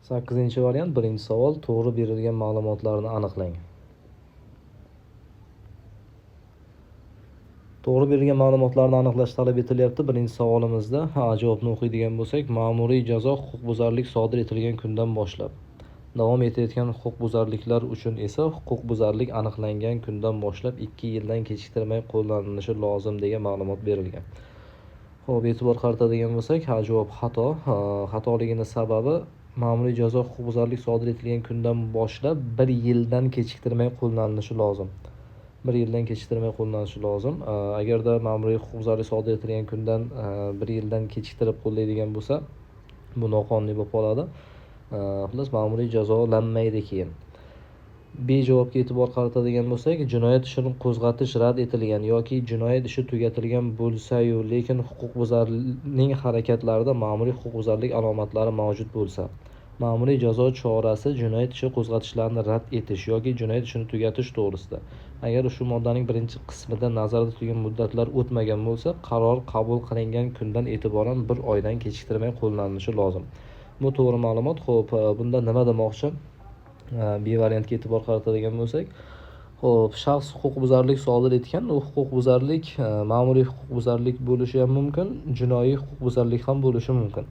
8-variant, birinchi savol, to'g'ri berilgan ma'lumotlarni aniqlang. To'g'ri berilgan ma'lumotlarni aniqlash talab etilyapti. Birinchi savolimizda A javobni o'qiydigan bo'lsak, ma'muriy jazo huquqbuzarlik sodir etilgan kundan boshlab davom etayotgan huquqbuzarliklar uchun esa huquqbuzarlik aniqlangan kundan boshlab 2 yildan kechiktirmay qo'llanilishi lozim degan ma'lumot berilgan. Xo'p, e'tibor qaratadigan bo'lsak, A javob xato. Xatoligini sababi ma'muriy jazo huquqbuzarlik sodir etilgan kundan boshlab 1 yildan kechiktirmay qo'llanilishi lozim. 1 yildan kechiktirmay qo'llanilishi lozim. Agarda ma'muriy huquqbuzarlik sodir etilgan kundan 1 yildan kechiktirib qo'llaydigan bo'lsa, bu noqonuniy bo'lib qoladi. Xullas, ma'muriy jazolanmaydi keyin. B javobga e'tibor qaratadigan bo'lsak, jinoyat ishini qo'zg'atish rad etilgan yoki jinoyat ishi tugatilgan bo'lsa-yu, lekin huquqbuzarning harakatlarida ma'muriy huquqbuzarlik alomatlari mavjud bo'lsa, ma'muriy jazo chorasi jinoyat ishi qo'zg'atishlarni rad etish yoki jinoyat ishini tugatish to'g'risida, agar shu moddaning birinchi qismida nazarda tutilgan muddatlar o'tmagan bo'lsa, qaror qabul qilingan kundan e'tiboran 1 oydan kechiktirmay qo'llanilishi lozim. Bu to'g'ri ma'lumot. Xo'p, bunda nima demoqchi? B variantga e'tibor qaratadigan bo'lsak, xo'p, shaxs huquqbuzarlik sodir etgan, u huquqbuzarlik ma'muriy huquqbuzarlik bo'lishi ham mumkin, jinoiy huquqbuzarlik ham bo'lishi mumkin.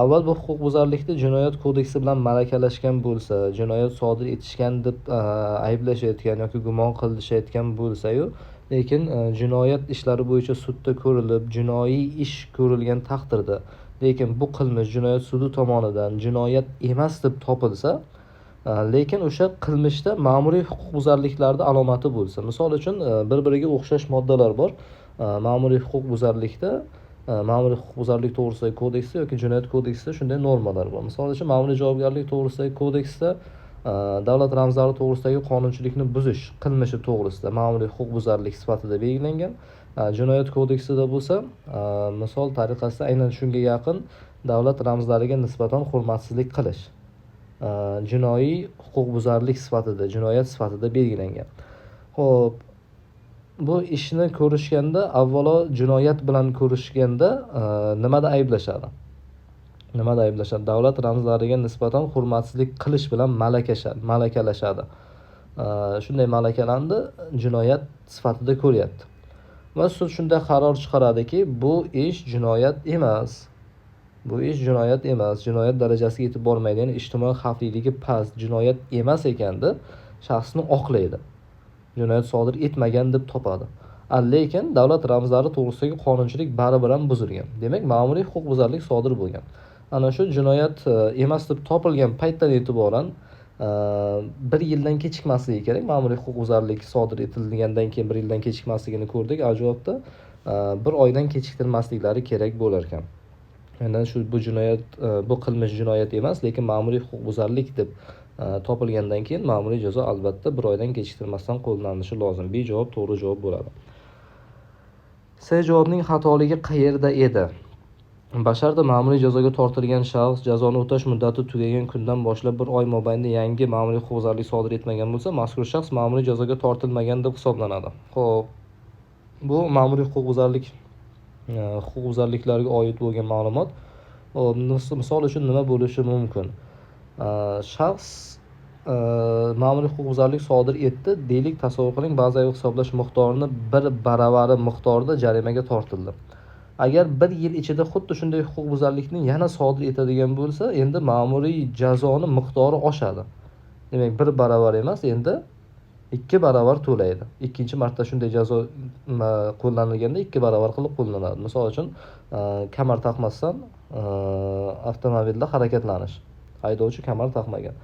Avval bu huquqbuzarlikni jinoyat kodeksi bilan malakalashgan bo'lsa, jinoyat sodir etishgan deb ayblashayotgan yoki gumon qilishayotgan bo'lsa-yu, lekin jinoyat ishlari bo'yicha sudda ko'rilib, jinoiy ish ko'rilgan taqdirda, lekin bu qilmish jinoyat sudi tomonidan jinoyat emas deb topilsa, lekin o'sha qilmishda ma'muriy huquqbuzarliklarda alomati bo'lsa, misol uchun bir-biriga o'xshash moddalar bor. Ma'muriy huquqbuzarlikda, ma'muriy huquqbuzarlik to'g'risidagi kodeksda yoki jinoyat kodeksida shunday normalar bor. Misol uchun, ma'muriy javobgarlik to'g'risidagi kodeksda davlat ramzlari to'g'risidagi qonunchilikni buzish qilmishi to'g'risida ma'muriy huquqbuzarlik sifatida belgilangan. Jinoyat kodeksida bo'lsa, misol tariqasida aynan shunga yaqin davlat ramzlariga nisbatan hurmatsizlik qilish jinoiy huquqbuzarlik sifatida, jinoyat sifatida belgilangan. Xo'p, bu ishni ko'rishganda avvalo jinoyat bilan ko'rishganda nimada ayblashadi? Nimada ayblashadi? Davlat ramzlariga nisbatan hurmatsizlik qilish bilan malakalashadi. Shunday malakalandi, jinoyat sifatida ko'ryapti. Va sud shunday qaror chiqaradiki, bu ish jinoyat emas. Bu ish jinoyat emas, jinoyat darajasiga yetib bormaydi, ya'ni ijtimoiy xavfliligi past, jinoyat emas ekan deb shaxsni oqlaydi. Jinoyat sodir etmagan deb topadi. Lekin davlat ramzlari to'g'risidagi qonunchilik baribir ham buzilgan. Demak, ma'muriy huquqbuzarlik sodir bo'lgan. Ana shu jinoyat emas deb topilgan paytdan e'tiboran 1 yildan kechikmasligi kerak. Ma'muriy huquqbuzarlik sodir etilgandan keyin 1 yildan kechikmasligini ko'rdik. A javobda 1 oydan kechiktirmasliklari kerak bo'lar ekan. Aynan shu bu jinoyat, bu qilmish jinoyat emas, lekin ma'muriy huquqbuzarlik deb topilgandan keyin ma'muriy jazo albatta 1 oydan kechiktirmasdan qo'llanilishi lozim. B javob to'g'ri javob bo'ladi. C javobning xatoligi qayerda edi? Basharda ma'muriy jazoga tortilgan shaxs jazoni o'tash muddati tugagan kundan boshlab 1 oy mobaynida yangi ma'muriy huquqbuzarlik sodir etmagan bo'lsa, mazkur shaxs ma'muriy jazoga tortilmagan deb hisoblanadi. Xo'p, bu ma'muriy huquqbuzarliklarga oid bo'lgan ma'lumot. Xo'p, misol uchun nima bo'lishi mumkin? Shaxs ma'muriy huquqbuzarlik sodir etdi, deylik, tasavvur qiling, bazaviy hisoblash miqdorini 1 baravari miqdorida jarimaga tortildi. Agar 1 yil ichida xuddi shunday huquqbuzarlikni yana sodir etadigan bo'lsa, endi ma'muriy jazoni miqdori oshadi. Demak, 1 baravar emas, endi 2 baravar to'laydi. Ikkinchi marta shunday jazo qo'llanilganda 2 baravar qilib qo'llanadi. Misol uchun, kamar taqmasdan avtomobilda harakatlanish. Haydovchi kamar taqmagan.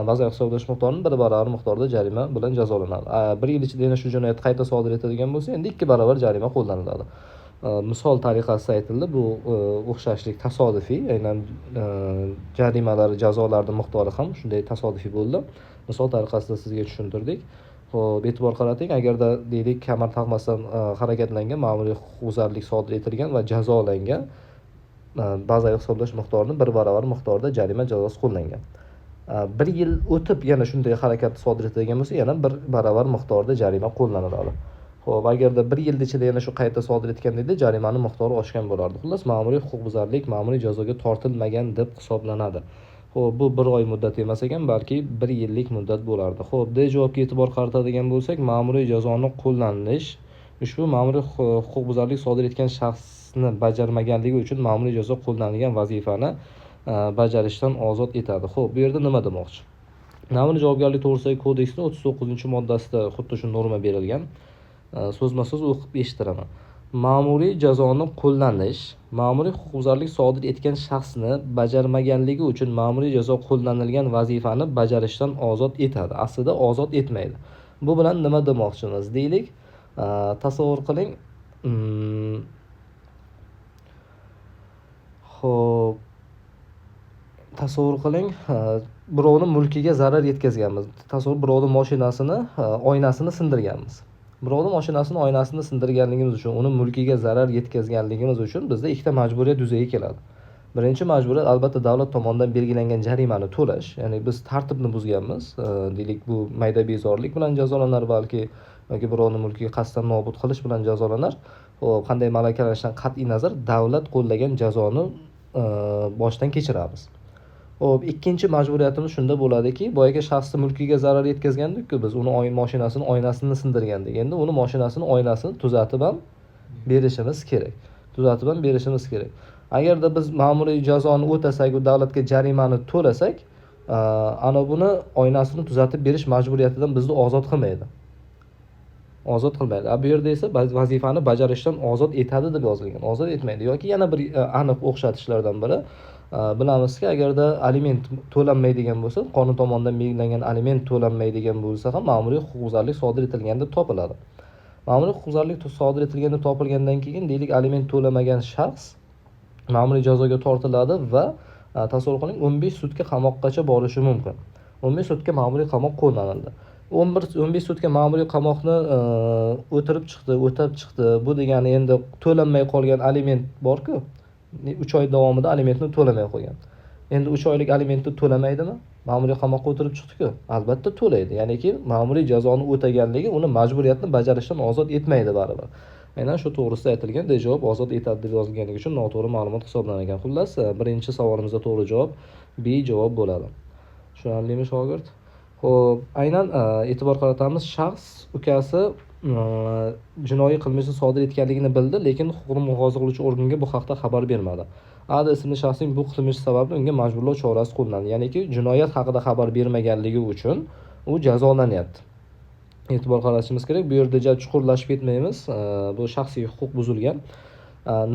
Bazaviy hisoblash miqdorini 1 baravar miqdorda jarima bilan jazolanadi. 1 yil ichida yana shu jinoyat qayta sodir etadigan bo'lsa, endi 2 baravar jarima qo'llaniladi. Misol tariqasida aytildi, bu o'xshashlik tasodifiy, aynan jarimalar, jazolarning miqdori ham shunday tasodifiy bo'ldi. Misol tariqasida sizga tushuntirdik. Xo'p, e'tibor qarating, agarda deylik kamar taqmasdan harakatlangan, ma'muriy huquqbuzarlik sodir etilgan va jazolangan, bazaviy hisoblash miqdorini 1 baravar miqdorda jarima jazosi qo'llangan. 1 yil o'tib yana shunday harakat sodir etilgan bo'lsa, yana 1 baravar miqdorda jarima qo'llaniladi. Xo'p, agarda 1 yil ichida yana shu qayta sodir etganda jarimaning miqdori oshgan bo'lardi. Xullas, ma'muriy huquqbuzarlik ma'muriy jazoga tortilmagan deb hisoblanadi. Xo'p, bu 1 oy muddat emas ekan, balki 1 yillik muddat bo'lardi. Xo'p, D javobga e'tibor qaratadigan bo'lsak, ma'muriy jazoni qo'llanish ushbu ma'muriy huquqbuzarlik sodir etgan shaxsni bajarmaganligi uchun ma'muriy jazo qo'llanilgan vazifani bajarishdan ozod etadi. Xo'p, bu yerda nima demoqchi? Ma'muriy javobgarlik to'g'risidagi kodeksning 39-moddasida xuddi shu norma berilgan. So'zma-so'z o'qib eshittiraman. Ma'muriy jazoni qo'llanish ma'muriy huquqbuzarlik sodir etgan shaxsni bajarmaganligi uchun ma'muriy jazo qo'llanilgan vazifani bajarishdan ozod etadi. Aslida ozod etmaydi. Bu bilan nima demoqchimiz? Deylik, tasavvur qiling. Xo'p, tasavvur qiling, birovni mulkiga zarar yetkazganmiz. Tasavvur, birovni mashinasini oynasini sindirganmiz. Birovni mashinasini oynasini sindirganligimiz uchun, uni mulkiga zarar yetkazganligimiz uchun bizda ikkita majburiyat yuzaga keladi. Birinchi majburiyat albatta davlat tomonidan belgilangan jarimani to'lash, ya'ni biz tartibni buzganmiz. Deylik, bu mayda bezorlik bilan jazolanar balki, yoki birovni mulkiga qasddan nobud qilish bilan jazolanar. Xo'p, qanday malakalanishidan qat'iy nazar davlat qo'llagan jazoni boshdan kechiramiz. Xo'p, ikkinchi majburiyatimiz shunda bo'ladiki, boyagi shaxsni mulkiga zarar yetkazgandik-ku biz, uni mashinasini oynasini sindirgandik. Endi uni mashinasini oynasini tuzatib ham berishimiz kerak. Tuzatib ham berishimiz kerak. Agarda biz ma'muriy jazoni o'tasak va davlatga jarimani to'lasak, ana buni oynasini tuzatib berish majburiyatidan bizni ozod qilmaydi. Ozod qilmaydi. Bu yerda esa vazifani bajarishdan ozod etadi deb yozilgan. Ozod etmaydi. Yoki yana bir aniq o'xshatishlardan biri, bilamizki, agarda aliment to'lanmaydigan bo'lsa, qonun tomonidan belgilangan aliment to'lanmaydigan bo'lsa ham ma'muriy huquqbuzarlik sodir etilgan deb topiladi. Ma'muriy huquqbuzarlik sodir etilgan deb topilgandan keyin, deylik, aliment to'lamagan shaxs ma'muriy jazoga tortiladi va tasavvur qiling, 15 sutka qamoqqacha borishi mumkin. 15 sutka ma'muriy qamoq qo'llanildi. 15 sutka ma'muriy qamoqni o'tirib chiqdi, o'tab chiqdi. Bu degani endi to'lanmay qolgan aliment bor-ku. 3 oy davomida alimentni to'lamay qo'ygan. Endi 3 oylik alimentni to'lamaydimi? Ma'muriy qamoqqa o'tirib chiqdi-ku. Albatta to'laydi. Ya'niki ma'muriy jazoni o'taganligi uni majburiyatni bajarishdan ozod etmaydi baribir. Aynan shu to'g'risida aytilgan D javob ozod etadi deb yozilganligi uchun noto'g'ri ma'lumot hisoblanar ekan. Xullas, birinchi savolimizda to'g'ri javob B javob bo'ladi. Tushunarlimi shogird? Xo'p, aynan e'tibor qaratamiz, shaxs ukasi jinoiy qilmishni sodir etganligini bildi, lekin huquqni muhofaza qiluvchi organga bu haqda xabar bermadi. A ismli shaxsning bu qilmishi sababli unga majburlov chorasi qo'llandi. Ya'niki jinoyat haqida xabar bermaganligi uchun u jazolanyapti. E'tibor qaratishimiz kerak. Bu yerda ja chuqurlashib ketmaymiz. Bu shaxsiy huquq buzilgan.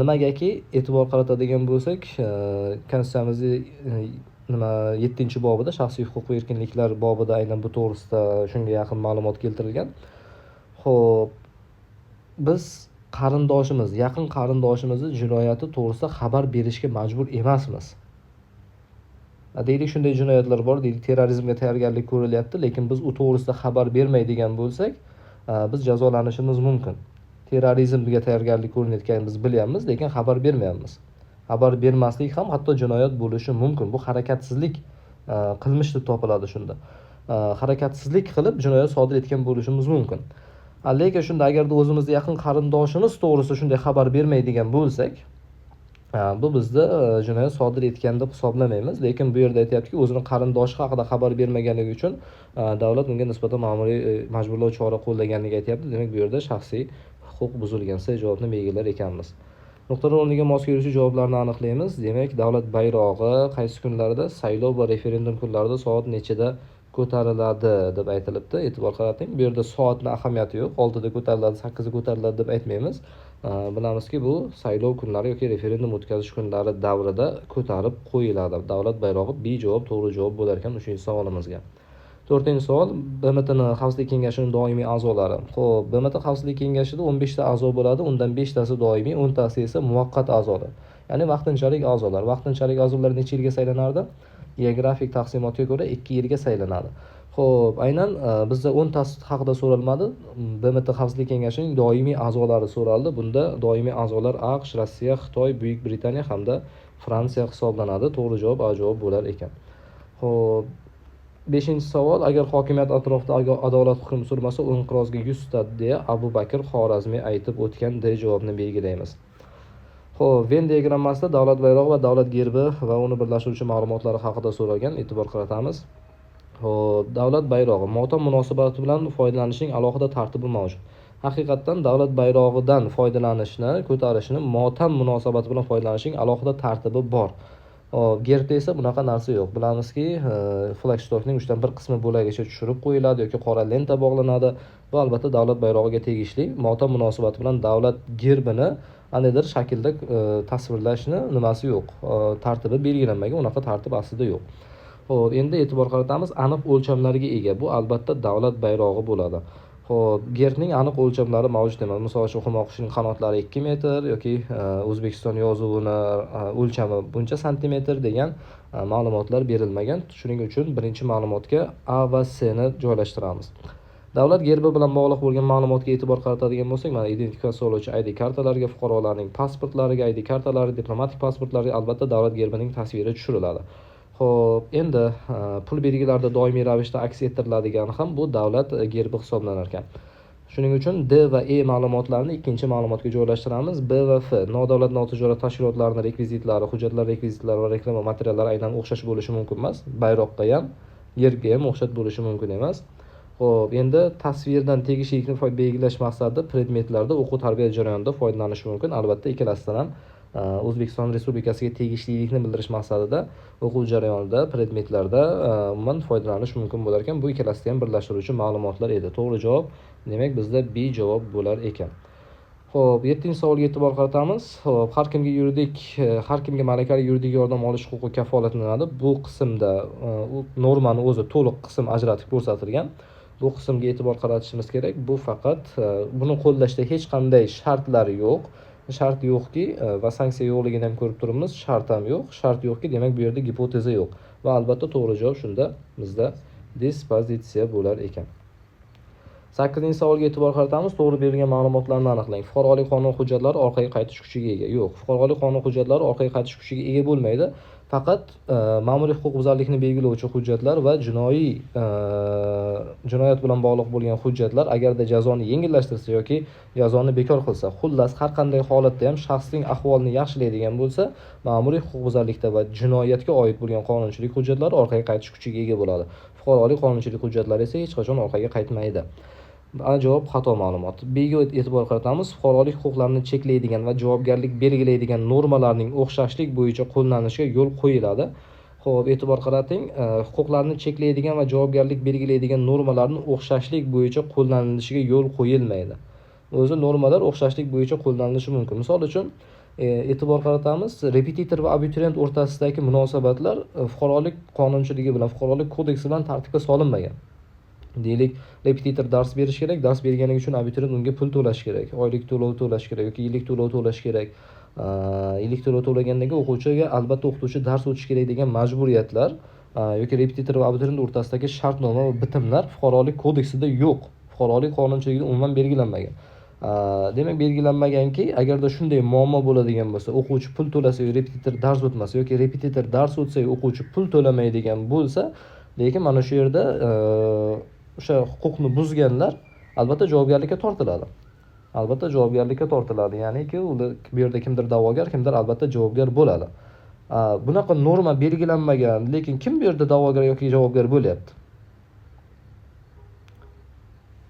Nimagaki e'tibor qaratadigan bo'lsak, konstitutsiyamizning nima 7-bobida shaxsiy huquq va erkinliklar bobida aynan bu to'g'risida shunga yaqin ma'lumot keltirilgan. Xo'p, biz qarindoshimiz, yaqin qarindoshimizni jinoyati to'g'risida xabar berishga majbur emasmiz. Deylik, shunday jinoyatlar bor, deylik, terrorizmga tayyorgarlik ko'rilyapti, lekin biz u to'g'risida xabar bermaydigan bo'lsak, biz jazolanishimiz mumkin. Terrorizmga tayyorgarlik ko'rilayotganini biz bilyapmiz, lekin xabar bermayapmiz. Xabar bermaslik ham hatto jinoyat bo'lishi mumkin. Bu harakatsizlik qilmish deb topiladi shunda. Harakatsizlik qilib jinoyat sodir etgan bo'lishimiz mumkin. Lekin shunda agarda o'zimizni yaqin qarindoshimiz to'g'risida shunday xabar bermaydigan bo'lsak, bu bizda jinoyat sodir etgan deb hisoblamaymiz. Lekin bu yerda aytyaptiki, o'zini qarindoshi haqida xabar bermaganligi uchun davlat unga nisbatan ma'muriy majburlov chora qo'llaganligi aytyapti. Demak, bu yerda shaxsiy huquq buzilgan. C javobni belgilar ekanmiz. Nuqtalar o'rniga mos keluvchi javoblarni aniqlaymiz. Demak, davlat bayrog'i qaysi kunlarda, saylov va referendum kunlarida soat nechida ko'tariladi deb aytilibdi. E'tibor qarating, bu yerda soatning ahamiyati yo'q. 6da ko'tariladi, 8da ko'tariladi deb aytmaymiz. Bilamizki, bu saylov kunlari yoki referendum o'tkazish kunlari davrida ko'tarib qo'yiladi. Davlat bayrog'i B javob to'g'ri javob bo'lar ekan 3-savolimizga. 4-savol, BMTning Xavfsizlik kengashining doimiy a'zolari. Xo'p, BMT Xavfsizlik kengashida 15 ta a'zo bo'ladi, undan 5 tasi doimiy, 10 tasi esa muvaqqat a'zolar. Ya'ni vaqtinchalik a'zolar. Vaqtinchalik a'zolar necha yilga saylanardi? Geografik taqsimotga ko'ra 2 yilga saylanadi. Xo'p, aynan bizda 10 tasi haqida so'ralmadi. BMT Xavfsizlik kengashining doimiy a'zolari so'raldi. Bunda doimiy a'zolar AQSh, Rossiya, Xitoy, Buyuk Britaniya hamda Fransiya hisoblanadi. To'g'ri javob A javob bo'lar ekan. Xo'p, 5-savol, agar hokimiyat atrofida adolat hukm surmasa, u inqirozga yuz tutadi deya Abu Bakr Xorazmiy aytib o'tgan. D javobni belgilaymiz. Xo'p, Venn diagrammasida davlat bayrog'i va davlat gerbi va uni birlashtiruvchi ma'lumotlari haqida so'ralgan. E'tibor qaratamiz. Xo'p, davlat bayrog'i motam munosabati bilan foydalanishning alohida tartibi mavjud. Haqiqatdan davlat bayrog'idan foydalanishni, ko'tarishni motam munosabati bilan foydalanishning alohida tartibi bor. Hop, gerbda esa bunaqa narsa yo'q. Bilamizki, flagstokning 1/3 qismi bo'lagicha tushirib qo'yiladi yoki qora lenta bog'lanadi. Bu albatta davlat bayrog'iga tegishli. Motam munosabati bilan davlat gerbini qandaydir shaklda tasvirlashni nimasi yo'q. Tartibi belgilanmagan, unaqa tartib aslida yo'q. Xo'p, endi e'tibor qaratamiz, aniq o'lchamlarga ega. Bu albatta davlat bayrog'i bo'ladi. Xo'p, gerbning aniq o'lchamlari mavjud emas. Misol uchun, humo qushining qanotlari 2 metr yoki O'zbekiston yozuvini o'lchami buncha santimetr degan ma'lumotlar berilmagan. Shuning uchun birinchi ma'lumotga A va S ni joylashtiramiz. Davlat gerbi bilan bog'liq bo'lgan ma'lumotga e'tibor qaratadigan bo'lsak, mana identifikatsiyalovchi ID kartalariga, fuqarolarning pasportlariga, ID kartalari, diplomatik pasportlariga albatta davlat gerbining tasviri tushiriladi. Xo'p, endi pul belgilarida doimiy ravishda aks ettiriladigan ham bu davlat gerbi hisoblanar ekan. Shuning uchun D va E ma'lumotlarini ikkinchi ma'lumotga joylashtiramiz. B va F nodavlat notijorat tashkilotlarining rekvizitlari, hujjatlar rekvizitlari va reklama materiallari aynan o'xshash bo'lishi mumkin emas. Bayroqqa ham, gerbga ham o'xshash bo'lishi mumkin emas. Xo'p, endi tasvirdan tegishlilikni belgilash maqsadida predmetlarda o'quv tarbiya jarayonida foydalanish mumkin. Albatta ikkalasidan ham O'zbekiston Respublikasiga tegishlilikni bildirish maqsadida o'quv jarayonida predmetlarda umuman foydalanish mumkin bo'lar ekan. Bu ikkalasida ham birlashtiruvchi ma'lumotlar edi. To'g'ri javob demak bizda B javob bo'lar ekan. Xo'p, 7-savolga e'tibor qaratamiz. Xo'p, har kimga yuridik, har kimga malakali yuridik yordam olish huquqi kafolatlanadi. Bu qismda normani o'zi to'liq qism ajratib ko'rsatilgan. Bu qismga e'tibor qaratishimiz kerak. Bu faqat buni qo'llashda hech qanday shartlar yo'q. Shart yo'qki va sanksiya yo'qligini ham ko'rib turibmiz. Shart ham yo'q. Shart yo'qki, demak bu yerda gipoteza yo'q. Va albatta to'g'ri javob shunda bizda dispozitsiya bo'lar ekan. 8-savolga e'tibor qaratamiz. To'g'ri berilgan ma'lumotlarni aniqlang. Fuqarolik qonun hujjatlari orqaga qaytish kuchiga ega. Yo'q, fuqarolik qonun hujjatlari orqaga qaytish kuchiga ega bo'lmaydi. Faqat ma'muriy huquqbuzarlikni belgilovchi hujjatlar va jinoiy jinoyat bilan bog'liq bo'lgan hujjatlar agarda jazoni yengillashtirsa yoki jazoni bekor qilsa, xullas har qanday holatda ham shaxsning ahvolini yaxshilaydigan bo'lsa, ma'muriy huquqbuzarlikda va jinoyatga oid bo'lgan qonunchilik hujjatlari orqaga qaytish kuchiga ega bo'ladi. Fuqarolik qonunchilik hujjatlari esa hech qachon orqaga qaytmaydi. A javob xato ma'lumot. B ga e'tibor qaratamiz. Fuqarolik huquqlarini cheklaydigan va javobgarlik belgilaydigan normalarning o'xshashlik bo'yicha qo'llanishiga yo'l qo'yiladi. Xo'p, e'tibor qarating, huquqlarni cheklaydigan va javobgarlik belgilaydigan normalarning o'xshashlik bo'yicha qo'llanilishiga yo'l qo'yilmaydi. O'zi normalar o'xshashlik bo'yicha qo'llanilishi mumkin. Misol uchun, e'tibor qaratamiz, repetitor va abituriyent o'rtasidagi munosabatlar fuqarolik qonunchiligi bilan, fuqarolik kodeksi bilan tartibga solinmagan. Deylik, repetitor dars berish kerak, dars berganligi uchun abituriyent unga pul to'lash kerak, oylik to'lov to'lash kerak yoki yillik to'lov to'lash kerak. Yillik to'lov to'lagandan keyin o'quvchiga albatta o'qituvchi dars o'tish kerak degan majburiyatlar yoki repetitor va abituriyent o'rtasidagi shartnoma va bitimlar fuqarolik kodeksida yo'q. Fuqarolik qonunchiligida umuman belgilanmagan. Demak, belgilanmaganki, agarda shunday muammo bo'ladigan bo'lsa, o'quvchi pul to'lasa repetitor dars o'tmasa yoki repetitor dars o'tsa o'quvchi pul to'lamaydigan bo'lsa, lekin mana shu yerda o'sha huquqni buzganlar albatta javobgarlikka tortiladi. Albatta javobgarlikka tortiladi. Ya'niki bu yerda kimdir da'vogar, kimdir albatta javobgar bo'ladi. Bunaqa norma belgilanmagan, lekin kim bu yerda da'vogar yoki javobgar bo'lyapti?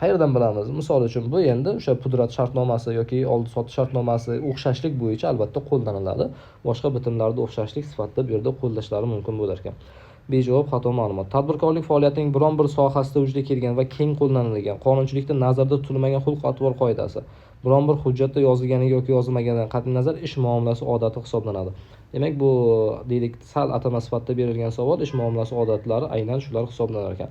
Qayerdan bilamiz? Misol uchun, bu endi o'sha pudrat shartnomasi yoki oldi-sotdi shartnomasi o'xshashlik bo'yicha albatta qo'llaniladi. Boshqa bitimlarda o'xshashlik sifatida bu yerda qo'llashlari mumkin bo'lar ekan. B javob xato ma'lumot. Tadbirkorlik faoliyatining biron bir sohasida vujudga kelgan va keng qo'llanilgan, qonunchilikda nazarda tutilmagan xulq-atvor qoidasi, biron bir hujjatda yozilganiga yoki yozilmaganidan qat'iy nazar ish muomalasi odati hisoblanadi. Demak, bu deylik sal atama sifatida berilgan savol, ish muomalasi odatlari aynan shular hisoblanar ekan.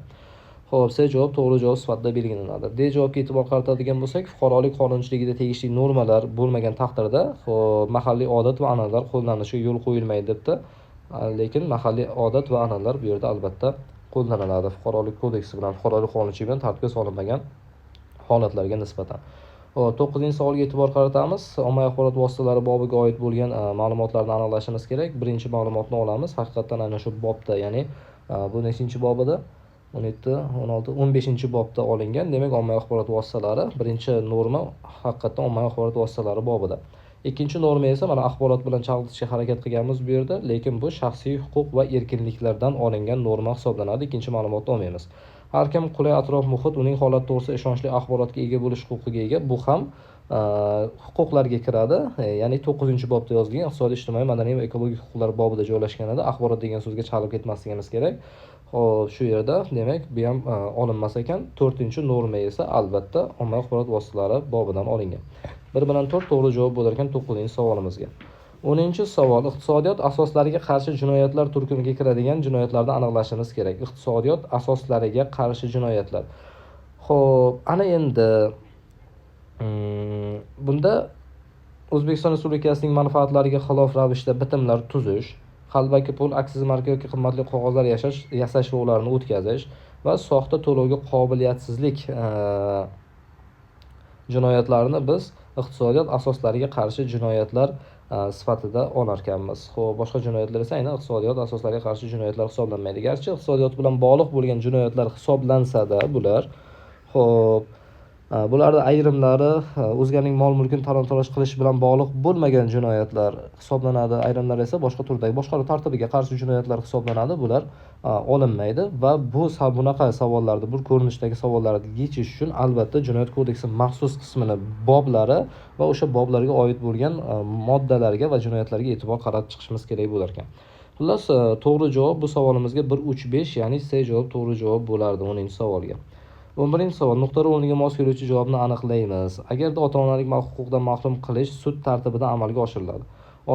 Xo'p, C javob to'g'ri javob sifatida belgilanadi. D javobga e'tibor qaratadigan bo'lsak, fuqarolik qonunchiligida tegishli normalar bo'lmagan taqdirda, xo'p, mahalliy odat va an'analar qo'llanishiga yo'l qo'yilmaydi debdi. Lekin mahalliy odat va an'analar bu yerda albatta qo'llaniladi. Fuqarolik kodeksi bilan, fuqarolik qonunchiligi bilan tartibga solinmagan holatlarga nisbatan. Xo'p, 9-savolga e'tibor qaratamiz. Ommaviy axborot vositalari bobiga oid bo'lgan ma'lumotlarni aniqlashimiz kerak. Birinchi ma'lumotni olamiz. Haqiqatan ana shu bobda, ya'ni bu nechinchi bobida? 17, 16, 15-bobda olingan. Demak, ommaviy axborot vositalari birinchi norma haqiqatan ommaviy axborot vositalari bobida. Ikkinchi norma esa mana axborot bilan chalg'itishga harakat qilganmiz bu yerda, lekin bu shaxsiy huquq va erkinliklardan olingan norma hisoblanadi. Ikkinchi ma'lumotni olmaymiz. Har kim qulay atrof muhit, uning holati to'g'risida ishonchli axborotga ega bo'lish huquqiga ega. Bu ham huquqlarga kiradi. Ya'ni 9-bobda yozilgan iqtisodiy, ijtimoiy, madaniy va ekologik huquqlar bobida joylashgan edi. Axborot degan so'zga chalg'ib ketmasligimiz kerak. Xo'p, shu yerda demak bu ham olinmas ekan. 4-norma esa albatta ommaviy axborot vositalari bobidan olingan. 1 bilan 4 to'g'ri javob bo'lar ekan 9-savolimizga. 10-savol. Iqtisodiyot asoslariga qarshi jinoyatlar turkumiga kiradigan jinoyatlarni aniqlashimiz kerak. Iqtisodiyot asoslariga qarshi jinoyatlar. Xo'p, ana endi bunda O'zbekiston Respublikasining manfaatlariga xilof ravishda bitimlar tuzish, qalbaki pul, aksiz marka yoki qimmatli qog'ozlar yasash va ularni o'tkazish va soxta to'lovga qobiliyatsizlik jinoyatlarini biz iqtisodiyot asoslariga qarshi jinoyatlar sifatida olarkanmiz. Xo'p, boshqa jinoyatlar esa aynan iqtisodiyot asoslariga qarshi jinoyatlar hisoblanmaydi. Garchi iqtisodiyot bilan bog'liq bo'lgan jinoyatlar hisoblansa-da bular, xo'p, bularning ayrimlari o'zganing mol-mulkini talon-taroj qilish bilan bog'liq bo'lmagan jinoyatlar hisoblanadi. Ayrimlari esa boshqa turdagi boshqaruv tartibiga qarshi jinoyatlar hisoblanadi. Bular olinmaydi va bu bunaqa savollarni, bu ko'rinishdagi savollarni yechish uchun albatta Jinoyat kodeksi maxsus qismini boblari va o'sha boblarga oid bo'lgan moddalarga va jinoyatlarga e'tibor qaratib chiqishimiz kerak bo'lar ekan. Xullas, to'g'ri javob bu savolimizga 1, 3, 5, ya'ni C javob to'g'ri javob bo'lardi 10-savolga. 11-savol. Nuqtalar o'rniga mos keluvchi javobni aniqlaymiz. Agarda ota-onalik huquqidan mahrum qilish sud tartibida amalga oshiriladi.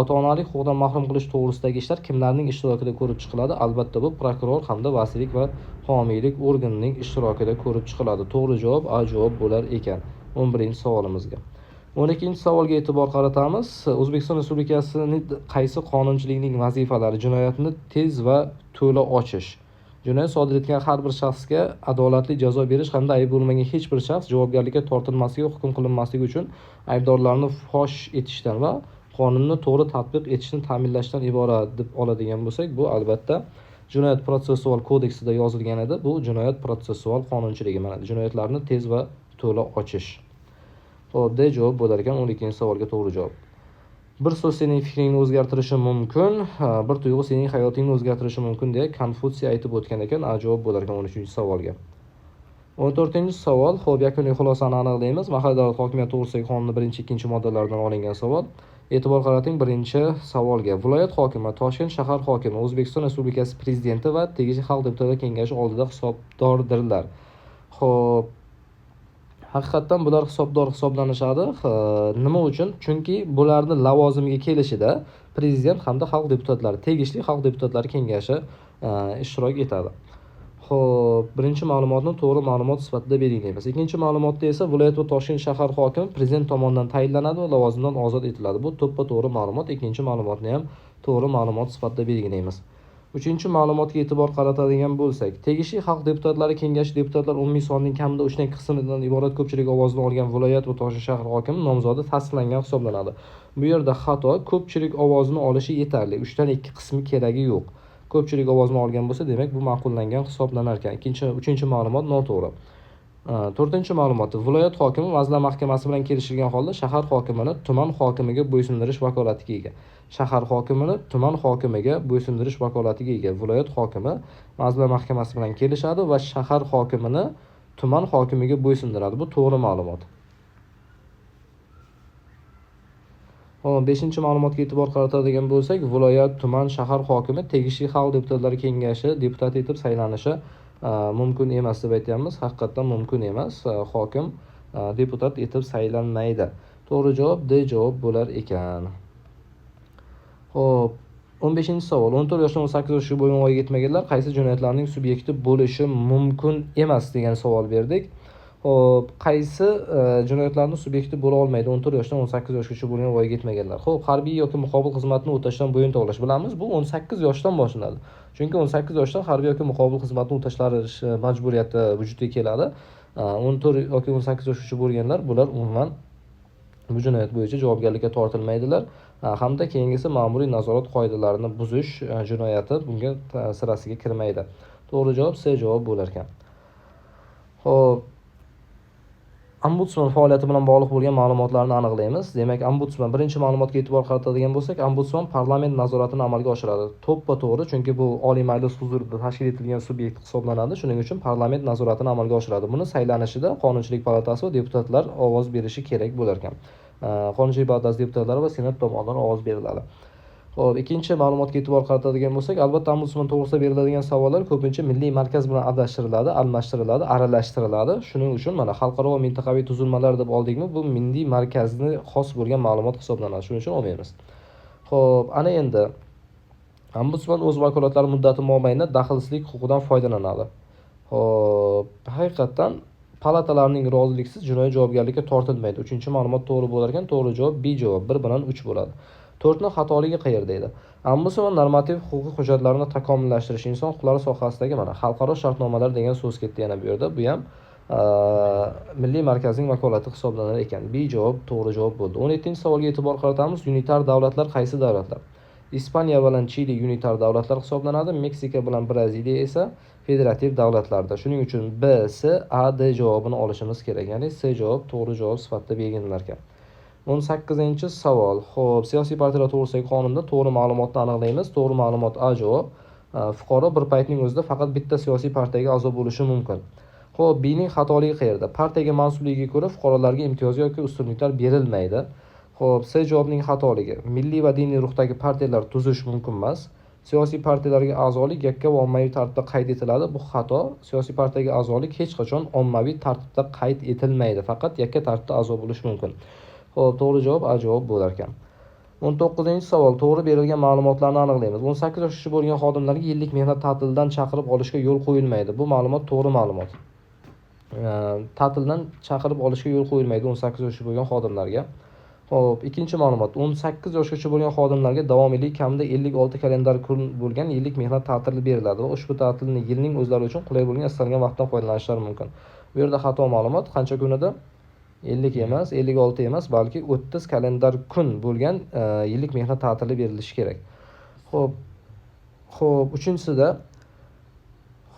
Ota-onalik huquqidan mahrum qilish to'g'risidagi ishlar kimlarning ishtirokida ko'rib chiqiladi? Albatta bu prokuror hamda vasiylik va homiylik organining ishtirokida ko'rib chiqiladi. To'g'ri javob A javob bo'lar ekan 11-savolimizga. 12-savolga e'tibor qaratamiz. O'zbekiston Respublikasining qaysi qonunchiligining vazifalari jinoyatni tez va to'la ochish, jinoyat sodir etgan har bir shaxsga adolatli jazo berish hamda aybi bo'lmagan hech bir shaxs javobgarlikka tortilmasligi, hukm qilinmasligi uchun aybdorlarni fosh etishdan va qonunni to'g'ri tatbiq etishni ta'minlashdan iborat deb oladigan bo'lsak, bu albatta Jinoyat protsessual kodeksida yozilgan edi. Bu jinoyat protsessual qonunchiligi, mana jinoyatlarni tez va to'la ochish. Xo'p, D javob bo'lar ekan 12-savolga to'g'ri javob. Bir so'z sening fikringni o'zgartirishi mumkin, bir tuyg'u sening hayotingni o'zgartirishi mumkin deya Konfutsiy aytib o'tgan ekan. A javob bo'lar ekan 13-savolga. 14-savol. Xo'p, yakuniy xulosani aniqlaymiz. Mahalliy davlat hokimiyati to'g'risidagi qonunning 1-2 moddalaridan olingan savol. E'tibor qarating 1-savolga. Viloyat hokimi, Toshkent shahar hokimi, O'zbekiston Respublikasi prezidenti va tegishli xalq deputatlar kengashi oldida hisobdordirlar. Xo'p, haqiqatdan bular hisobdor hisoblanishadi. Nima uchun? Chunki bularni lavozimga kelishida prezident hamda xalq deputatlari, tegishli xalq deputatlari kengashi ishtirok etadi. Xo'p, birinchi ma'lumotni to'g'ri ma'lumot sifatida belgilaymiz. Ikkinchi ma'lumotda esa viloyat va Toshkent shahar hokimi prezident tomonidan tayinlanadi va lavozimdan ozod etiladi. Bu to'ppa-to'g'ri ma'lumot. Ikkinchi ma'lumotni ham to'g'ri ma'lumot sifatida belgilaymiz. Uchinchi ma'lumotga e'tibor qaratadigan bo'lsak, tegishli xalq deputatlari kengashi deputatlar umumiy sonining kamida 2/3 qismidan iborat ko'pchilik ovozini olgan viloyat va Toshkent shahar hokimi nomzodi tasdiqlangan hisoblanadi. Bu yerda xato, ko'pchilik ovozini olishi yetarli. 2/3 qismi keragi yo'q. Ko'pchilik ovozini olgan bo'lsa, demak bu ma'qullangan hisoblanar ekan. Ikkinchi, uchinchi ma'lumot noto'g'ri. To'rtinchi ma'lumot. Viloyat hokimi Vazirlar Mahkamasi bilan kelishilgan holda shahar hokimini tuman hokimiga bo'ysundirish vakolatiga ega. Shahar hokimini tuman hokimiga bo'ysundirish vakolatiga ega. Viloyat hokimi Vazirlar Mahkamasi bilan kelishadi va shahar hokimini tuman hokimiga bo'ysundiradi. Bu to'g'ri ma'lumot. Xo'p, 5-ma'lumotga e'tibor qaratadigan bo'lsak, viloyat, tuman, shahar hokimi tegishli xalq deputatlari kengashi deputati etib saylanishi mumkin emas deb aytyapmiz. Haqiqatdan mumkin emas. Hokim deputat etib saylanmaydi. To'g'ri javob D javob bo'lar ekan. Xo'p, 15-savol. 14 yoshdan 18 yoshga bo'lgan voyaga yetmaganlar qaysi jinoyatlarning subyekti bo'lishi mumkin emas degan savol berdik. Xo'p, qaysi jinoyatlarning subyekti bo'la olmaydi 14 yoshdan 18 yoshgacha bo'lgan voyaga yetmaganlar? Xo'p, harbiy yoki muqobil xizmatni o'tashdan bo'yin tovlash, bilamiz, bu 18 yoshdan boshlanadi. Chunki 18 yoshdan harbiy yoki muqobil xizmatni o'tashlari majburiyati vujudga keladi. 14 yoki 18 yoshgacha bo'lganlar bular umuman bu jinoyat bo'yicha javobgarlikka tortilmaydilar. Hamda keyingisi ma'muriy nazorat qoidalarini buzish jinoyati bunga sirasiga kirmaydi. To'g'ri javob C javob bo'lar ekan. Xo'p, Ombudsman faoliyati bilan bog'liq bo'lgan ma'lumotlarni aniqlaymiz. Demak, ombudsman, birinchi ma'lumotga e'tibor qaratadigan bo'lsak, ombudsman parlament nazoratini amalga oshiradi. To'ppa to'g'ri, chunki bu Oliy Majlis huzurida tashkil etilgan subyekt hisoblanadi. Shuning uchun parlament nazoratini amalga oshiradi. Buni saylanishida Qonunchilik palatasi va deputatlar ovoz berishi kerak bo'lar ekan. Qonunchilik palatasi deputatlari va Senat tomonidan ovoz beriladi. Xo'p, ikkinchi ma'lumotga e'tibor qaratadigan bo'lsak, albatta ombudsman to'g'risida beriladigan savollar ko'pincha milliy markaz bilan adashtiriladi, almashtiriladi, aralashtiriladi. Shuning uchun mana xalqaro va mintaqaviy tuzilmalar deb oldikmi, bu milliy markazni xos bo'lgan ma'lumot hisoblanadi. Shuning uchun olmaymiz. Xo'p, ana endi ombudsman o'z vakolatlari muddati mobaynida daxlsizlik huquqidan foydalanadi. Xo'p, haqiqatdan palatalarning roziliksiz jinoiy javobgarlikka tortilmaydi. Uchinchi ma'lumot to'g'ri bo'lar ekan, to'g'ri javob B javob, 1 bilan 3 bo'ladi. To'rtni xatoligi qayerda edi? Ombudsman normativ huquqiy hujjatlarni takomillashtirish, inson huquqlari sohasidagi mana xalqaro shartnomalar degan so'z ketdi yana bu yerda. Bu ham milliy markazning vakolati hisoblanar ekan. B javob to'g'ri javob bo'ldi. 17-savolga e'tibor qaratamiz. Unitar davlatlar qaysi davlatlar? Ispaniya bilan Chili unitar davlatlar hisoblanadi, Meksika bilan Braziliya esa federativ davlatlarda. Shuning uchun B, S, A, D javobini olishimiz kerak. Ya'ni S javob to'g'ri javob sifatida belgilanar ekan. 18-savol. Xo'p, siyosiy partiyalar to'g'risidagi qonunda to'g'ri ma'lumotni aniqlaymiz. To'g'ri ma'lumot A javob. Fuqaro bir paytning o'zida faqat bitta siyosiy partiyaga a'zo bo'lishi mumkin. Xo'p, B ning xatoligi qayerda? Partiyaga mansubligiga ko'ra fuqarolarga imtiyoz yoki ustunliklar berilmaydi. Xo'p, C javobning xatoligi. Milliy va diniy ruhdagi partiyalar tuzish mumkin emas. Siyosiy partiyalarga a'zolik yakka va ommaviy tartibda qayd etiladi. Bu xato. Siyosiy partiyaga a'zolik hech qachon ommaviy tartibda qayd etilmaydi. Faqat yakka tartibda a'zo bo'lish mumkin. Xo'p, to'g'ri javob A javob bo'lar ekan. 19-savol. To'g'ri berilgan ma'lumotlarni aniqlaymiz. 18 yoshgacha bo'lgan xodimlarga yillik mehnat ta'tilidan chaqirib olishga yo'l qo'yilmaydi. Bu ma'lumot to'g'ri ma'lumot. Ta'tildan chaqirib olishga yo'l qo'yilmaydi 18 yoshgacha bo'lgan xodimlarga. Xo'p, ikkinchi ma'lumot. 18 yoshgacha bo'lgan xodimlarga davomiylik kamida 56 kalendar kun bo'lgan yillik mehnat ta'tili beriladi va ushbu ta'tilni yilning o'zlari uchun qulay bo'lgan istalgan vaqtdan foydalanishlari mumkin. Bu yerda xato ma'lumot. Qancha kun edi? 50 emas, 56 emas, balki 30 kalendar kun bo'lgan yillik mehnat ta'tili berilishi kerak. Xo'p, xo'p, uchinchisida,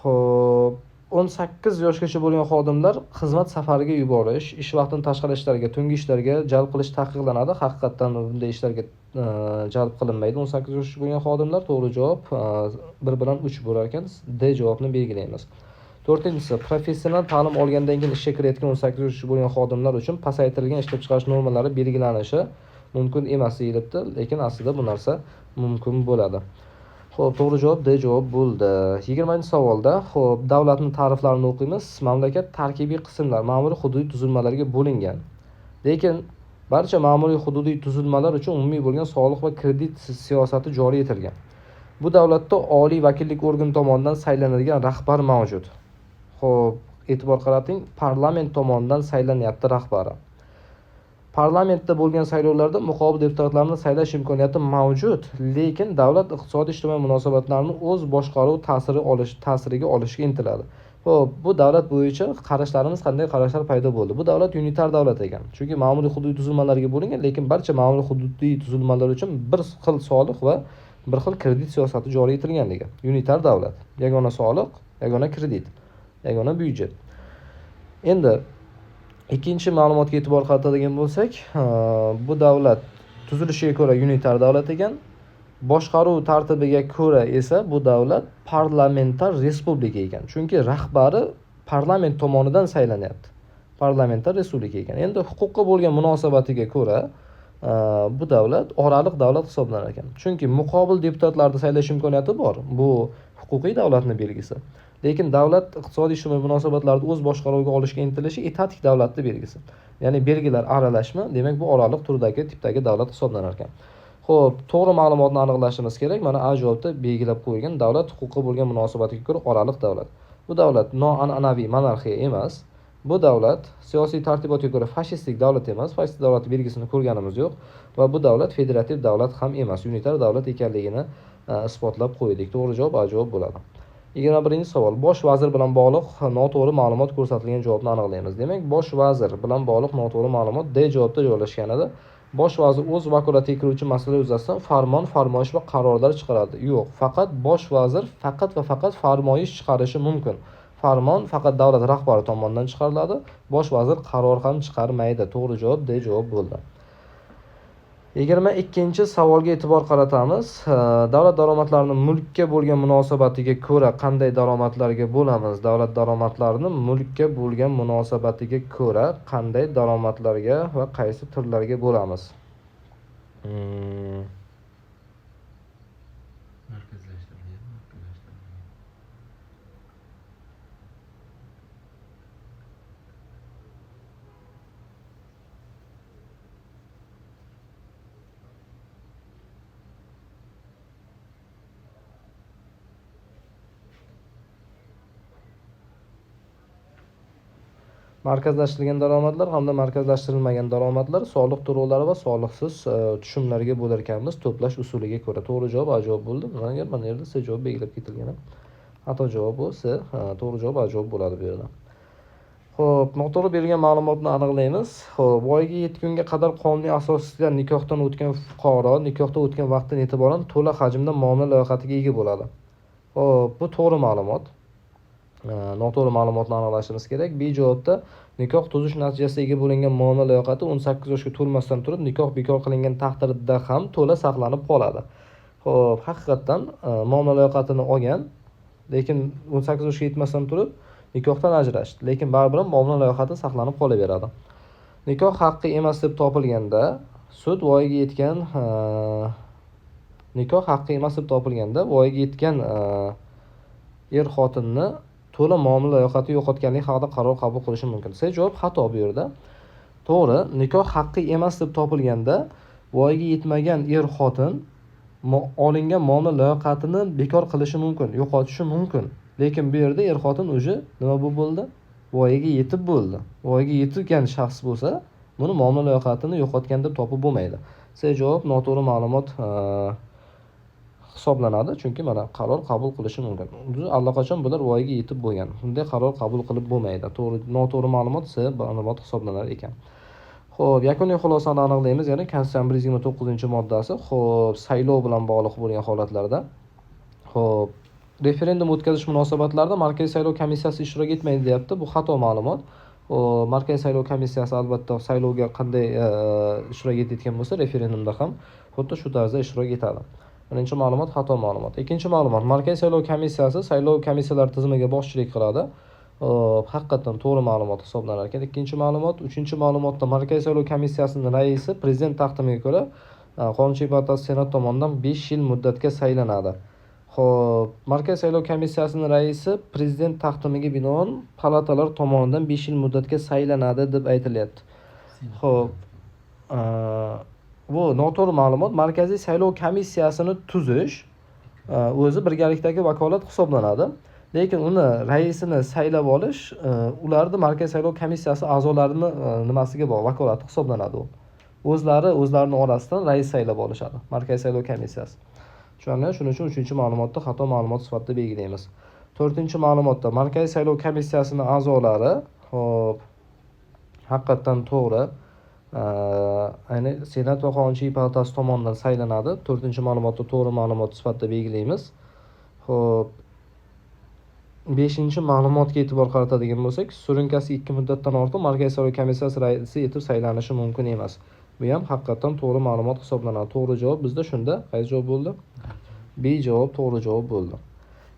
xo'p, 18 yoshgacha bo'lgan xodimlar xizmat safariga yuborish, ish vaqtidan tashqari ishlarga, tungi ishlarga jalb qilish taqiqlanadi. Haqiqatdan bunday ishlarga jalb qilinmaydi 18 yoshgacha bo'lgan xodimlar. To'g'ri javob 1 bilan 3 bo'lar ekan. D javobni belgilaymiz. To'rtinchisi, professional ta'lim olgandan keyin ishga kirayotgan 18 yoshgacha bo'lgan xodimlar uchun pasaytirilgan ishlab chiqarish normalari belgilanishi mumkin emas deyilibdi, lekin aslida bu narsa mumkin bo'ladi. Xo'p, to'g'ri javob D javob bo'ldi. 20-savolda, xo'p, davlatning ta'riflarini o'qiymiz. Mamlakat tarkibiy qismlar, ma'muriy hududiy tuzilmalarga bo'lingan. Lekin barcha ma'muriy hududiy tuzilmalar uchun umumiy bo'lgan soliq va kredit siyosati joriy etilgan. Bu davlatda oliy vakillik organi tomonidan saylanadigan rahbar mavjud. Xo'p, e'tibor qarating, parlament tomonidan saylanyapti rahbari. Parlamentda bo'lgan saylovlarda muqobil deputatlarni saylash imkoniyati mavjud, lekin davlat iqtisodiy ijtimoiy munosabatlarni o'z boshqaruv ta'siriga olishga intiladi. Xo'p, bu davlat bo'yicha qarashlarimiz qanday qarashlar paydo bo'ldi? Bu davlat unitar davlat ekan. Chunki ma'muriy hududiy tuzilmalarga bo'lingan, lekin barcha ma'muriy hududiy tuzilmalar uchun bir xil soliq va bir xil kredit siyosati joriy etilganligi. Unitar davlat, yagona soliq, yagona kredit, yagona byudjet. Endi ikkinchi ma'lumotga e'tibor qaratadigan bo'lsak, bu davlat tuzilishiga ko'ra unitar davlat ekan. Boshqaruv tartibiga ko'ra esa bu davlat parlamentar respublika ekan. Chunki rahbari parlament tomonidan saylanyapti. Parlamentar respublika ekan. Endi huquqqa bo'lgan munosabatiga ko'ra bu davlat oraliq davlat hisoblanar ekan. Chunki muqobil deputatlarni saylash imkoniyati bor. Bu huquqiy davlatning belgisi. Lekin davlat iqtisodiy ijtimoiy munosabatlarni o'z boshqaruviga olishga intilishi etatik davlatning belgisi. Ya'ni belgilar aralashma, demak bu oraliq turdagi tipdagi davlat hisoblanar ekan. Xo'p, to'g'ri ma'lumotni aniqlashimiz kerak. Mana A javobda belgilab qo'yilgan davlat huquqqa bo'lgan munosabatiga ko'ra oraliq davlat. Bu davlat noan'anaviy monarxiya emas. Bu davlat siyosiy tartibotga ko'ra fashistik davlat emas. Fashistik davlat belgisini ko'rganimiz yo'q va bu davlat federativ davlat ham emas, unitar davlat ekanligini isbotlab qo'ydik. To'g'ri javob A javob bo'ladi. 21-savol. Bosh vazir bilan bog'liq noto'g'ri ma'lumot ko'rsatilgan javobni aniqlaymiz. Demak, bosh vazir bilan bog'liq noto'g'ri ma'lumot D javobda joylashgan edi. Bosh vazir o'z vakolatiga kiruvchi masala yuzasidan farmon, farmoyish va qarorlar chiqaradi. Yo'q, faqat bosh vazir faqat va faqat farmoyish chiqarishi mumkin. Farmon faqat davlat rahbari tomonidan chiqariladi. Bosh vazir qaror ham chiqarmaydi. To'g'ri javob D javob bo'ldi. 22-savolga e'tibor qaratamiz. Davlat daromadlarini mulkka bo'lgan munosabatiga ko'ra qanday daromadlarga bo'lamiz? Davlat daromadlarini mulkka bo'lgan munosabatiga ko'ra qanday daromadlarga va qaysi turlarga bo'lamiz? Markazlashtirilgan, markazlashtirilmagan. Markazlashtirilgan daromadlar hamda markazlashtirilmagan daromadlar soliq to'lovlari va soliqsiz tushumlarga bo'lar ekanmiz to'plash usuliga ko'ra. To'g'ri javob A javob bo'ldi. Agar mana yerda C javob belgilab ketilgan. Xato javob bu C, to'g'ri javob A javob bo'ladi bu yerda. Xo'p, noto'g'ri berilgan ma'lumotni aniqlaymiz. Xo'p, voyaga yetgunga qadar qonuniy asosda nikohdan o'tgan fuqaro nikohdan o'tgan vaqtdan e'tiboran to'la hajmda muomala layoqatiga ega bo'ladi. Xo'p, bu to'g'ri ma'lumot. Noto'g'ri ma'lumotni aniqlashimiz kerak. B javobda nikoh tuzish natijasida ega bo'lingan muomala layoqati 18 yoshga to'lmasdan turib nikoh bekor qilingan taqdirda ham to'la saqlanib qoladi. Xo'p, haqiqatdan muomala layoqatini olgan, lekin 18 yoshga yetmasdan turib nikohdan ajrashdi, lekin baribir ham muomala layoqati saqlanib qolaveradi. Nikoh haqqi emas deb topilganda sud voyaga yetgan nikoh haqqi emas deb topilganda voyaga yetgan er xotinni to'la muomala layoqati yo'qotganligi haqida qaror qabul qilishi mumkin. C javob xato bu yerda. To'g'ri, nikoh haqqi emas deb topilganda voyaga yetmagan er xotin olingan muomala layoqatini bekor qilishi mumkin, yo'qotishi mumkin. Lekin bu yerda er xotin уже nima bo'lib bo'ldi? Voyaga yetib bo'ldi. Voyaga yetgan shaxs bo'lsa, buni muomala layoqatini yo'qotgan deb topib bo'lmaydi. C javob noto'g'ri ma'lumot hisoblanadi, chunki mana qaror qabul qilishi mumkin. Allaqachon bular voyaga yetib bo'lgan. Bunday qaror qabul qilib bo'lmaydi. To'g'ri, noto'g'ri ma'lumot C ma'lumot hisoblanar ekan. Xo'p, yakuniy xulosani aniqlaymiz, ya'ni Konstitutsiyaning 129-moddasi, xo'p, saylov bilan bog'liq bo'lgan holatlarda, xo'p, referendum o'tkazish munosabatlarida Markaziy saylov komissiyasi ishtirok etmaydi deyapti. Bu xato ma'lumot. Markaziy saylov komissiyasi albatta saylovga qanday ishtirok etayotgan bo'lsa, referendumda ham xuddi shu tarzda ishtirok etadi. Birinchi ma'lumot xato ma'lumot. Ikkinchi ma'lumot, Markaziy saylov komissiyasi saylov komissiyalari tizimiga boshchilik qiladi. Haqiqatan to'g'ri ma'lumot hisoblanar ekan. Ikkinchi ma'lumot, uchinchi ma'lumotda Markaziy saylov komissiyasining raisi prezident taqdimiga ko'ra Qonunchilik palatasi Senat tomonidan 5 yil muddatga saylanadi. Xo'p, Markaziy saylov komissiyasining raisi prezident taqdimiga binoan palatalar tomonidan 5 yil muddatga saylanadi deb aytilyapti. Xo'p, bu noto'g'ri ma'lumot. Markaziy saylov komissiyasini tuzish o'zi birgalikdagi vakolat hisoblanadi. Lekin uni raisini saylab olish ularni Markaziy saylov komissiyasi a'zolarini nimasiga bog'liq vakolati hisoblanadi u. O'zlari o'zlarining orasidan rais saylab olishadi Markaziy saylov komissiyasi. Tushunarli? Shuning uchun 3-ma'lumotda xato ma'lumot sifatida belgilaymiz. 4-ma'lumotda Markaziy saylov komissiyasining a'zolari, xo'p, haqiqatan to'g'ri, ayni Senat va Qonunchilik palatasi tomonidan saylanadi. 4-ma'lumotda to'g'ri ma'lumot sifatida belgilaymiz. Xo'p, 5-ma'lumotga e'tibor qaratadigan bo'lsak, surunkasi 2 muddatdan ortiq Markaziy saylov komissiyasi raisi etib saylanishi mumkin emas. Bu ham haqiqatan to'g'ri ma'lumot hisoblanadi. To'g'ri javob bizda shunda qaysi javob bo'ldi? B javob to'g'ri javob bo'ldi.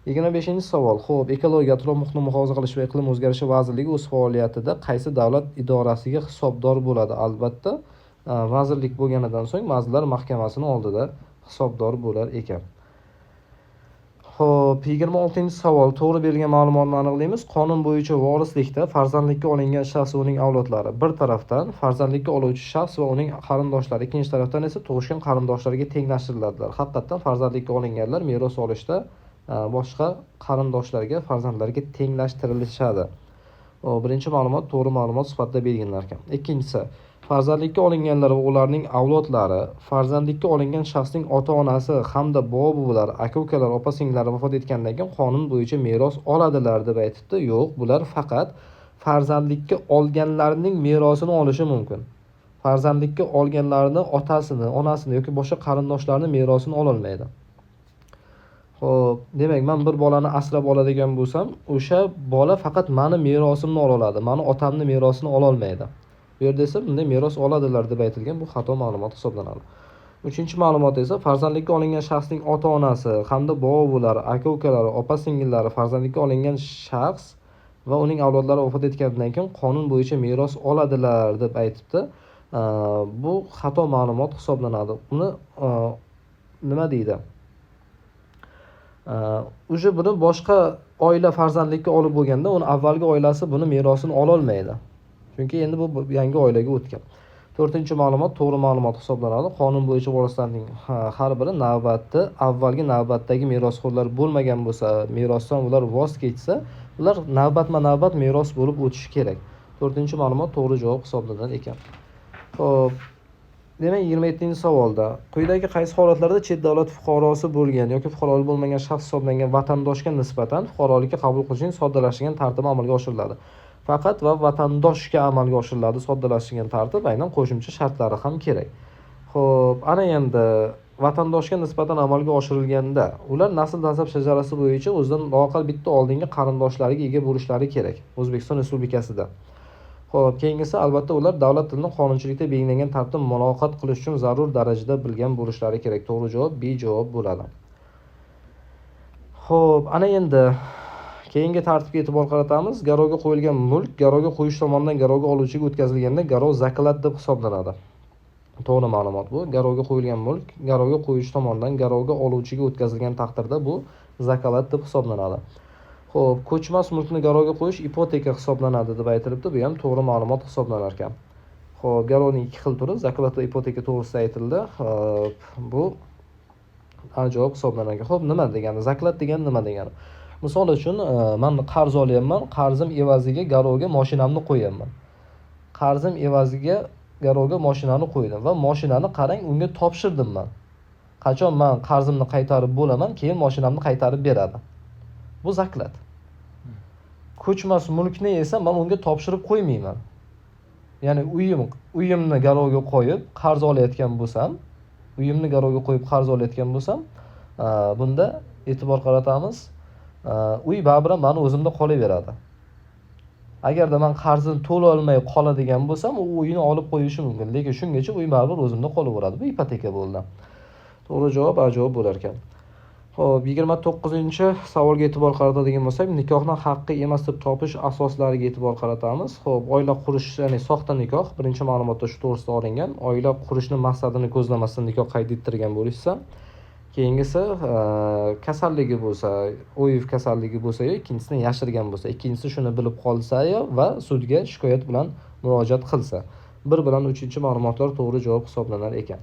25-savol. Xo'p, ekologiya, atrof muhitni muhofaza qilish va iqlim o'zgarishi vazirligi o'z faoliyatida qaysi davlat idorasiga hisobdor bo'ladi? Albatta, vazirlik bo'lganidan so'ng Vazirlar Mahkamasining oldida hisobdor bo'lar ekan. Xo'p, 26-savol. To'g'ri berilgan ma'lumotni aniqlaymiz. Qonun bo'yicha vorislikda farzandlikka olingan shaxs va uning avlodlari bir tarafdan, farzandlikka oluvchi shaxs va uning qarindoshlari ikkinchi tarafdan esa tug'ishgan qarindoshlarga tenglashtiriladilar. Haqiqatan farzandlikka olinganlar meros olishda boshqa qarindoshlarga, farzandlarga tenglashtirilishadi. Birinchi ma'lumot to'g'ri ma'lumot sifatida belgilanar ekan. Ikkinchisi, farzandlikka olinganlar va ularning avlodlari farzandlikka olingan shaxsning ota-onasi hamda bobo-buvalari, aka-ukalar, opa-singillari vafot etgandan keyin qonun bo'yicha meros oladilar deb aytibdi. Yo'q, bular faqat farzandlikka olganlarning merosini olishi mumkin. Farzandlikka olganlarni otasini, onasini yoki boshqa qarindoshlarini merosini ololmaydi. Xo'p, demak, men bir bolani asrab oladigan bo'lsam, o'sha bola faqat mani merosimni ola oladi, mani otamni merosini ola olmaydi. Bu yerda esa bunday meros oladilar deb aytilgan, bu xato ma'lumot hisoblanadi. Uchinchi ma'lumot esa farzandlikka olingan shaxsning ota-onasi hamda bobo-buvalari, aka-ukalari, opa-singillari farzandlikka olingan shaxs va uning avlodlari vafot etganidan keyin qonun bo'yicha meros oladilar deb aytibdi. Bu xato ma'lumot hisoblanadi. Uni nima deydi? Уже buni boshqa oila farzandlikka olib bo'lganda, uni avvalgi oilasi buni merosini ololmaydi. Chunki endi bu yangi oilaga o'tgan. To'rtinchi ma'lumot to'g'ri ma'lumot hisoblanadi. Qonun bo'yicha vorislarning har biri navbatda avvalgi navbatdagi merosxo'rlar bo'lmagan bo'lsa, merosdan ular voz kechsa, ular navbatma-navbat meros bo'lib o'tishi kerak. To'rtinchi ma'lumot to'g'ri javob hisoblanar ekan. Xo'p, demak, 27-savolda quyidagi qaysi holatlarda chet davlat fuqarosi bo'lgan yoki fuqarolik bo'lmagan shaxs hisoblangan vatandoshga nisbatan fuqarolikka qabul qilishning soddalashtirilgan tartibi amalga oshiriladi? Faqat va vatandoshga amalga oshiriladi soddalashtirilgan tartib, aynan qo'shimcha shartlari ham kerak. Xo'p, ana endi vatandoshga nisbatan amalga oshirilganda ular nasl nasab shajarasi bo'yicha o'zidan loaqal bitta oldingi qarindoshlariga ega bo'lishlari kerak O'zbekiston Respublikasida. Xo'p, keyingisi albatta ular davlat tilini qonunchilikda belgilangan tartibda muloqot qilish uchun zarur darajada bilgan bo'lishlari kerak. To'g'ri javob B javob bo'ladi. Xo'p, ana endi keyingi tartibga e'tibor qaratamiz. Garovga qo'yilgan mulk garovga qo'yish tomonidan garovga oluvchiga o'tkazilganda garov заклад deb hisoblanadi. To'g'ri ma'lumot bu. Garovga qo'yilgan mulk garovga qo'yish tomonidan garovga oluvchiga o'tkazilgan taqdirda bu заклад deb hisoblanadi. Xo'p, ko'chmas mulkni garovga qo'yish ipoteka hisoblanadi deb aytilibdi. Bu ham to'g'ri ma'lumot hisoblanar ekan. Xo'p, garovning ikki xil turi, заклад va ipoteka to'g'risida aytildi. Xo'p, bu A javob hisoblanar ekan. Xo'p, nima degani? Заклад degani nima degani? Misol uchun, men qarz olyapman, qarzim evaziga garovga mashinamni qo'yapman. Qarzim evaziga garovga mashinani qo'ydim va mashinani qarang, unga topshirdim men. Qachon men qarzimni qaytarib bo'laman, keyin mashinamni qaytarib beradi. Bu заклад. Ko'chmas mulkni esa men unga topshirib qo'ymayman. Ya'ni uyimni garovga qo'yib qarz olayotgan bo'lsam, uyimni garovga qo'yib qarz olayotgan bo'lsam, bunda e'tibor qaratamiz. Uy baribir ham mani o'zimda qolaveradi. Agarda men qarzini to'la olmay qoladigan bo'lsam, u uyni olib qo'yishi mumkin, lekin shungacha uy baribir o'zimda qolaveradi. Bu ipoteka bo'ldi. To'g'ri javob A javob bo'lar ekan. Xo'p, 29-savolga e'tibor qaratadigan bo'lsak, nikohni haqiqiy emas deb topish asoslariga e'tibor qaratamiz. Xo'p, oila qurish, ya'ni soxta nikoh, birinchi ma'lumotda shu to'g'risida olingan. Oila qurishni maqsadini ko'zlamasdan nikoh qayd ettirgan bo'lishsa, keyingisi kasalligi bo'lsa, OIV kasalligi bo'lsa-yu, ikkinchisini yashirgan bo'lsa, ikkinchisi shuni bilib qolsa-yu va sudga shikoyat bilan murojaat qilsa. 1 bilan 3-ma'lumotlar to'g'ri javob hisoblanar ekan.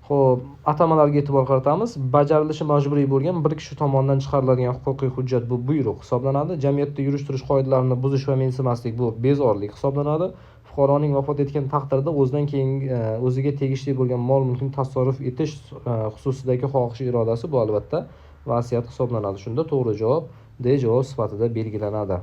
Xo'p, atamalarga e'tibor qaratamiz. Bajarilishi majburiy bo'lgan bir kishi tomonidan chiqariladigan huquqiy hujjat bu buyruq hisoblanadi. Jamiyatda yurish-turish qoidalarini buzish va mensimaslik bu bezorlik hisoblanadi. Fuqaroning vafot etgan taqdirda o'zidan keyin o'ziga tegishli bo'lgan mol-mulkni tasarruf etish xususidagi xohish irodasi bu albatta vasiyat hisoblanadi. Shunda to'g'ri javob D javob sifatida belgilanadi.